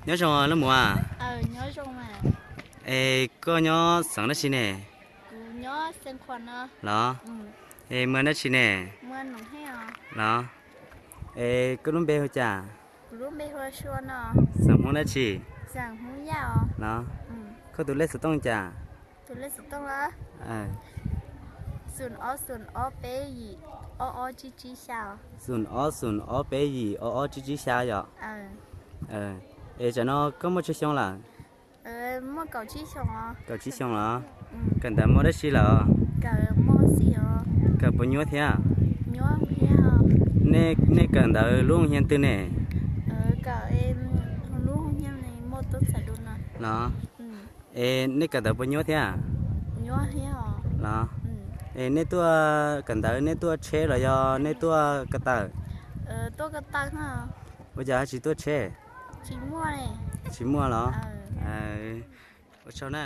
Nyob zoo lub muam. Es koj nyob xeev dab tsi ne? Los, es muaj dab tsi ne? Los, es koj lub npe hu cas? Xeem Hmoob dab tsi? Los, koj tus lej xov tooj cas? Xoom ob xoom ob peb yim ob ob tsib tsib xya yom. Es tsam no koj muaj tsawg xyoo lawm? Kaum tsib xyoo los? Kawm ntawv muaj dab tsi lawm? Kawm puas nyuaj thiab? Nej kawm ntawv lub hia twg ne? Los, es nej kawm ntawv puas nyuaj thiab? Los, es nej tuaj kawm ntawv nej tuaj tsheb los yog nej tuaj ko taw? Ua cas ho tsis tuaj tsheb? Tsis muaj los? Ua tsaug na.